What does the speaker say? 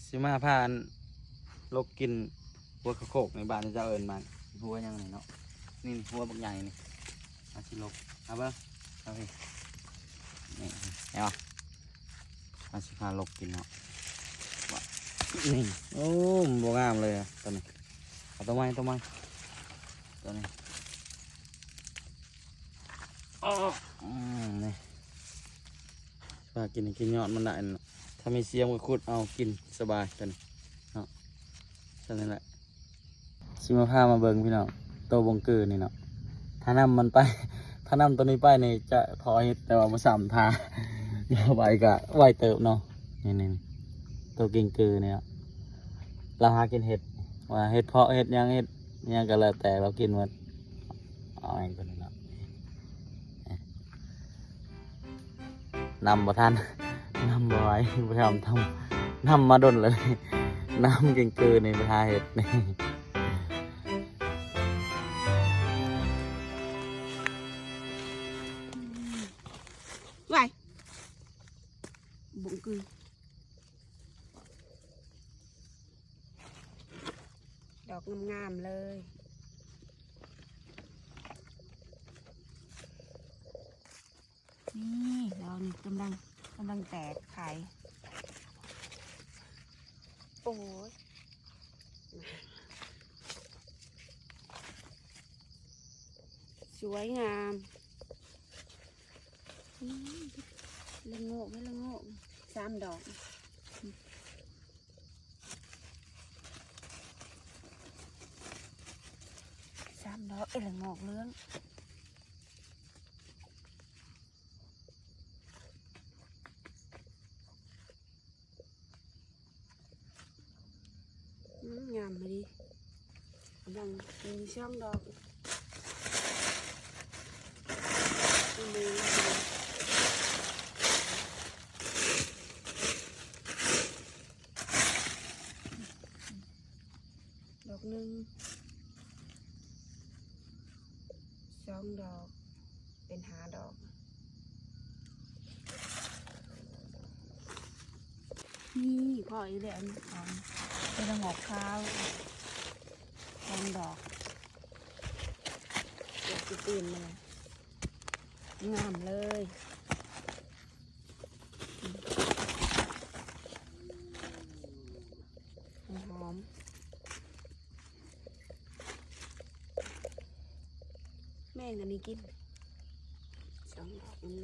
ຊິມາພາລົກກິນຫົວຂະໂຂກໃນບ້ານເຈົ້າເອີ້ນມາ ຫົວຫຍັງນີ້ເນາະ ນີ້ຫົວບັກໃຫຍ່ນີ້ ເຮົາຊິລົກ ເອົາເບິ່ງ ເອົາພີ້ ນີ້ ເຫັນບໍ່ ເຮົາຊິພາລົກກິນເນາະ ນີ້ ໂອ້ ມັນບໍ່ງາມເລີຍ ໂຕນີ້ ເອົາໂຕໃໝ່ ໂຕໃໝ່ ໂຕນີ້ ອືມ ນີ້ ພາກິນ ກິນຍອດມັນໄດ້ເນາະ ຖ້າມີສຽມກໍຂຸດເອົາກິນສະບາຍຕົວນີ້ເນາະ ສ່ຳນີ້ແຫຼະ ຊິມາພາມາເບິ່ງພີ່ນ້ອງ ໂຕບົງກືນີ້ເນາະ ຖ້ານຳມັນໄປ ຖ້ານຳໂຕນີ້ໄປນີ້ຈະພໍເຮັດ ແຕ່ວ່າບໍ່ຊ້ຳ ຖ້າໄປກໍໄວເຕີບເນາະ ນີ້ໆ ໂຕກິງກືນີ້ເນາະ ລາວຫາກິນເຫັດ ວ່າເຫັດເພາະ ເຫັດຫຍັງ ເຫັດຫຍັງກໍແລ້ວແຕ່ ລາວກິນໝົດ ເອົາໃຫ້ເພິ່ນເນາະ ນຳບໍ່ທັນ ນຳບໍ່ໄຫວ ບໍ່ທຳ ທຳ ນຳມາດົນແລ້ວ ນຳກິງກືນີ້ໄປຫາເຫັດນີ້ ໄວ ບົງກື ດອກງາມໆເລີຍ ນີ້ດອກນີ້ກຳລັງ ກຳລັງແຕກໄຂ່ ໂອ້ຍ ສວຍງາມ ອືມ ລະໂງກ ລະໂງກ ສາມດອກ ສາມດອກ ເອີ ລະໂງກເຫຼືອງ ອືມ ງາມອີ່ຫຼີ ກຳລັງມີສອງດອກ ດອກໜຶ່ງ ສອງດອກ ເປັນຫ້າດອກ ນີ້ພໍອີກແລ້ວ ເປັນລະໂງກຂາວ ສອງດອກ ດອກຕື່ມໆ ງາມເລີຍ ຫອມ ແມງອັນນີ້ກິນ ສອງດອກນີ້